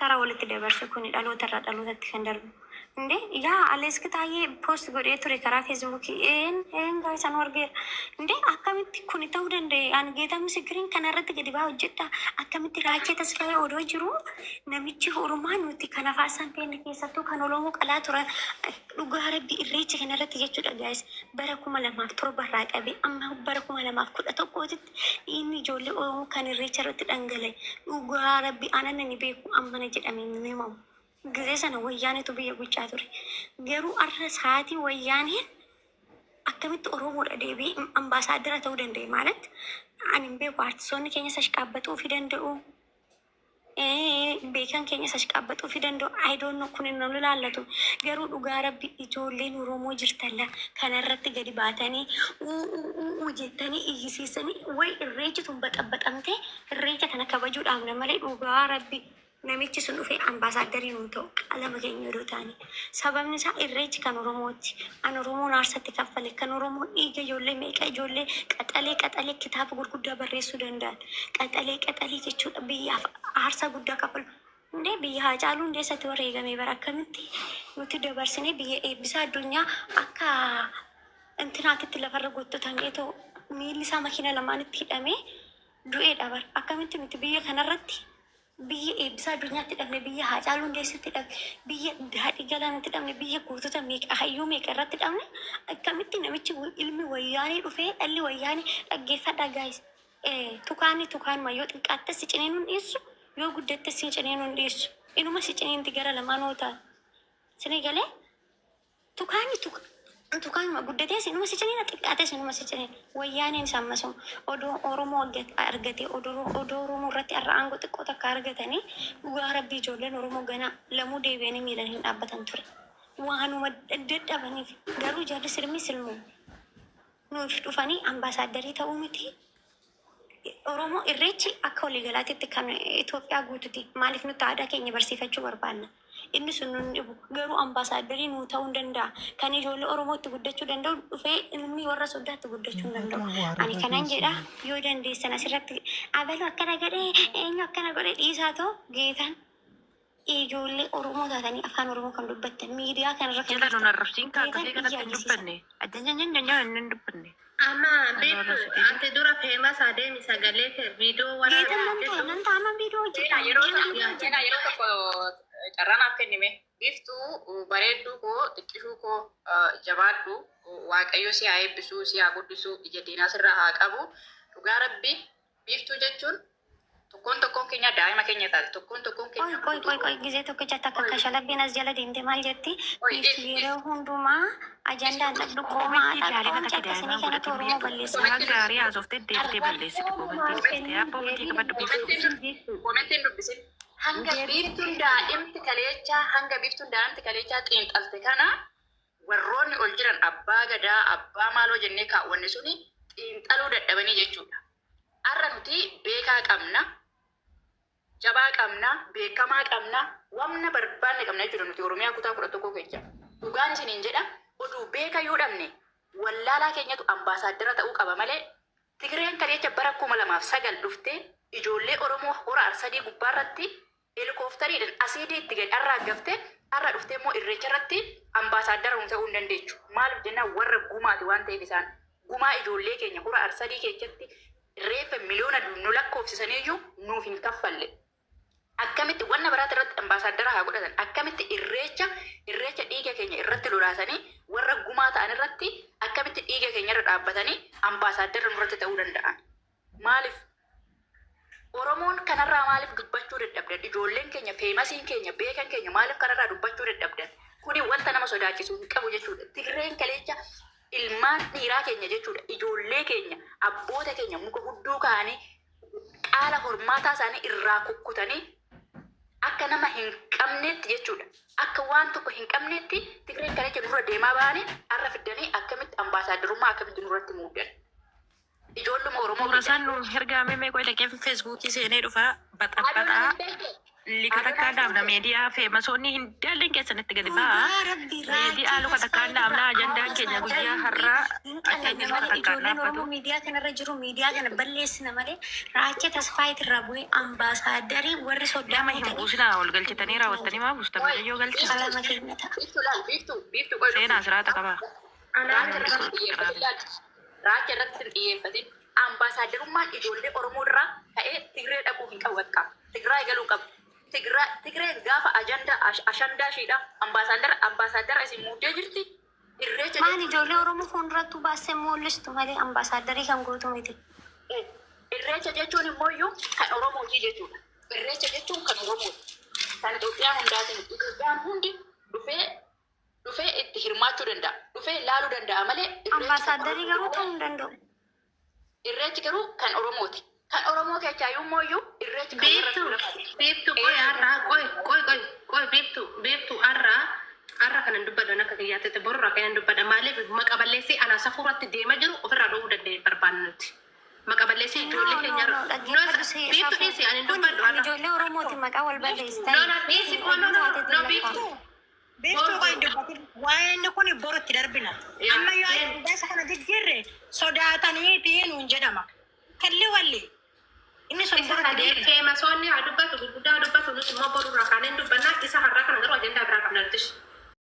Taraa walitti dabarsu kuni dhaloota irraa dhalootatti kan darbu. Indee yaa Aleeski taayee post godhee ture karaa Feesbuukii een een gaa isaan argeera. Indee akkamitti kuni ta'uu danda'e? Ani Geetaa Misikiriin kana irratti gadi ba'aa hojjedha. Akkamitti Raachee Tasfaayee odoo jiru namichi Oromaa nuti kan afaan isaan beekne keessattuu kan Oromoo qalaa turan dhugaa rabbi irreecha kana irratti jechuudha gaayis bara 2007 irraa qabee amma bara 2011tti dhiigni ijoollee Oromoo kan irreecha irratti dhangala'e dhugaa rabbi anan ni beeku ammana jedhamee hin himamu. Gizee sana wayyaanetu biyya bulchaa ture. Garuu arra sa'aatii wayyaaneen akkamitti Oromoodha deebi'ee ambaasaaddara ta'uu danda'e ማለት ani hin beeku. Artistoonni keenya sashqaabbatuu fi danda'u. Beekan keenya sashqaabbatuu fi danda'u. I don't know, kun hin ilaallatu. Garuu dhugaa rabbi ijoolleen Oromoo jirtalla kanarratti gadi baatanii uu uu uu jettanii iyyisiisanii way irreechi tun baxabbaxamtee irreecha kana kabajuu dhaabna malee dhugaa rabbi namichi sun dhufee ambaasaaddarii nuun ta'u qalama keenya odoo ta'anii. Sababni isaa irreechi kan Oromooti. An Oromoon aarsatti kaffale kan Oromoon dhiiga ijoollee meeqa ijoollee qaxalee qaxalee kitaaba gurguddaa barreessuu danda'an qaxalee qaxalee jechuudha biyyaaf aarsaa guddaa kaffalu. Hundee biyya Haacaaluu Hundeessatti wareegame bara akkamitti nuti dabarsinee biyya eebbisaa addunyaa akka intinaatitti lafarra gottotamee ta'u miilli isaa makiina lamaanitti hidhamee du'eedha bara akkamitti nuti biyya kanarratti biyya eebbisaa addunyaatti dhabne, biyya Haacaaluu Hundeessatti dhabne, biyya Daadhii Galaanatti dhabne, biyya gootota meeqa hayyuu meeqa irratti dhabne, akkamitti namichi ilmi wayyaanee dhufee dhalli wayyaanee? Dhaggeeffadhaa gaayis, tukaanni tukaanuma yoo xiqqaattes si ciniinuu hin dhiissu, yoo guddattes si ciniinuu hin dhiissu, inuma si ciniinti gara lamaan hoo taate sini galee. Tukaanni tukaanuma guddatees inuma si ciniina, xiqqaates inuma si ciniina. Wayyaaneen isaan masuma odoo Oromoo argate, odoo Oromoo irratti har'a aangoo xiqqoo takka argatanii dhugaa rabbii ijoolleen Oromoo ganaa lamuu deebi'anii miilan hin dhaabbatan ture. Waanuma dadhabaniif garuu jarri silmi silmuu nuuf dhufanii ambaasaaddarii ta'uu miti. Oromoo irreechi akka waliigalaatitti kan Itoophiyaa guututi. Maaliif nuti aadaa keenya barsiifachuu barbaanna? Inni sun nun dhibu. Garuu ambaasaaddarii nuu ta'uu hin danda'a. Kan ijoollee Oromootti guddachuu danda'u dhufee ilmi warra soddaatti guddachuu hin danda'u. Ani kanan jedha, yoo dandeessan asirratti abaluu akkana godhee eenyu akkana godhee dhiisaa ta'u geetan ijoollee Oromoo taatanii afaan Oromoo kan dubbattan miidiyaa kanarra kan Jala nun jirtan arrabsiin kaa geetan akkasii kanatti iyya hin agarsiisa. dubbanne. Ajajanyanyanya hin dubbanne. Amma Kan beektu arrabsitee ati dura famous adeemi sagalee kee viidiyoo Geetan waraabaa nan ta'a hojjedhu. nan ta'a amma viidiyoo Seenaa hojjedha. yeroo Viidiyoo hojjedha. seenaa yeroo tokko carraa naaf kennime. Biiftuu bareedduu koo xiqqishuu koo jabaadhu, Waaqayyo si haa eebbisu, si haa guddisu, ija diinaa sirraa haa qabu. Dhugaa rabbi biiftuu jechuun tokkoon tokkoon keenya daa'ima keenya taate, tokkoon tokkoon Qoy keenya qoy qoy qoy gizee tokkicha takka Qoy kashalabbiin as jala deemte maal jetti? Qoy Biiftu is yeroo hundumaa ajandaan dhabdu Koomentii qomaadha. gaarii Qoomci takka akkasii daa'imaan kanatu godhatin Oromoo biiftu. balleessa. Waan gaarii haasoftee deebitee balleessite koomentii dubbiste. Abbaa koomentii qabadhu biiftu. Koomentiin dubbisin. Hanga biiftuun daa'imti kaleechaa hanga biiftuun daa'imti kaleechaa xiinxalte kana warroonni ol jiran abbaa gadaa abbaa maaloo jennee kaawwanne suni xiinxaluu dadhabanii jechuudha. Har'a nuti beekaa qabna, jabaa qabna, beekamaa qabna, wamna barbaanne qabna jechuudha nuti Oromiyaa kutaa 11 keessa. Dhugaan isiniin jedha, oduu beeka yoo dhabne wallaalaa keenyatu ambaasaaddara ta'uu qaba malee Tigreen kaleecha bara 2009 dhuftee ijoollee Oromoo hora Arsadii gubbaarratti helikooftariidhaan asiidii itti gadi arraaggaftee har'a dhuftee immoo irreecha irratti ambaasaaddara nu ta'uu hin dandeechu. Maaliif jennaan warra gumaati waan ta'eef isaan gumaa ijoollee keenya hora Arsadii keessatti reeffa miliyoona nu lakkoofsisaniiyyuu nuuf hin kaffalle. Akkamitti wanna biraati irratti ambaasaaddara haa godhatan, akkamitti irreecha dhiiga keenya irratti lolaasanii warra gumaa ta'an irratti akkamitti dhiiga keenya irra dhaabbatanii ambaasaaddara nurratti ta'uu danda'an? Maaliif Oromoon kanarraa maaliif dubbachuu dadhabdan? Ijoolleen keenya, famousiin keenya, beekan keenya maaliif kanarraa dubbachuu dadhabdan? Kuni wanta nama sodaachisu hin qabu jechuudha. Tigreen kaleecha ilmaan dhiiraa keenya jechuudha. Ijoollee keenya, abboota keenya muka hudduu kaa'anii qaala hormaataa isaanii irraa kukkutanii akka nama hin qabneetti jechuudha. Akka waan tokko hin qabneetti Tigreen kaleecha nurra deemaa ba'anii har'a fiddanii akkamitti ambaasaaddarummaa akkamitti nurratti muudan? Ijoolluma Oromoo Suura isaan nu ergaame mee qoy dhaqee Feesbuukii seenee dhufaa baxabaxaa. Lika takkaa dhaabna meediyaa feemasoonni hin daalleen keessanitti gadi ba'a. Dhugaa rabbi Meediyaa luka takkaan dhaabna ajandaan keenya guyyaa har'aa hin akka qallanne inni luka malee takkaan ijoolleen dhaabbatu. Oromoo miidiyaa kanarra jiru miidiyaa kana balleessina malee Raachee Tasfaayitirraa bu'ee ambaasaadarii warri soddaa Nama hin buusinaa ol galchitanii raawwattanii maa buustan mucayyoo galcha. Qalama keenya ta'a. Biiftuu laal biiftuu biiftuu qoy Seenaa siraata qabaa. Raacha irratti xiyyeeffatin laal. Raacha irratti hin xiyyeeffatin. Ambaasaaddarummaan ijoollee Oromoo irraa ka'ee Tigree dhaquu hin qabu bakka. Tigraay galuu qabu. Tigreen gaafa ajandaa ashandaa ishiidha. Ambaasaaddara ambaasaaddara isin muuddee jirti. Irreecha Maan ijoollee Oromoo fuuldurattuu baasee mul'istu malee ambaasaadarii kan gootu miti. Irreecha jechuun immoo iyyuu kan Oromooti jechuudha. Irreecha jechuun kan Oromooti. Kan Itoophiyaa hundaatiin Itoophiyaan hundi dhufee dhufee itti hirmaachuu danda'a. Dhufee laaluu danda'a malee irreechi kan Ambaasaadarii garuu ta'uu hin danda'u. Irreechi garuu kan Oromooti. Kan Oromoo keessaa immoo iyyuu irreechi kan warra Biiftuu Tuulamaati. biiftuu qoy har'aa qoy qoy qoy qoy biiftuu biiftuu har'aa har'a kanan dubbadhan akka kiyyaatti borurraa kanan dubbadha maaliif maqa balleessii anaa safuurratti deema jiru ofirraa dhoowwuu dandeenye barbaannu nuti. Maqa balleessii No, ijoollee no, keenya no, dhaggeeffadhu biiftuu dhiisi ani hin Kun dubbadhu kan har'a. ijoollee Oromooti maqaa wal balleessitan. No, no, dhiisi no, no, no, no, biiftuu. Biiftuu kan dubbatin waa'ee inni kun borutti darbina. Amma yoo ajandaa isa kana jijjiirre sodaataniiti nuun jedhama. Kalli walli. Inni sun Isa borutti sadee darbina. feemasoonni haa dubbatu gurguddaa haa dubbatu nuti immoo borurraa kaaneen dubbadha.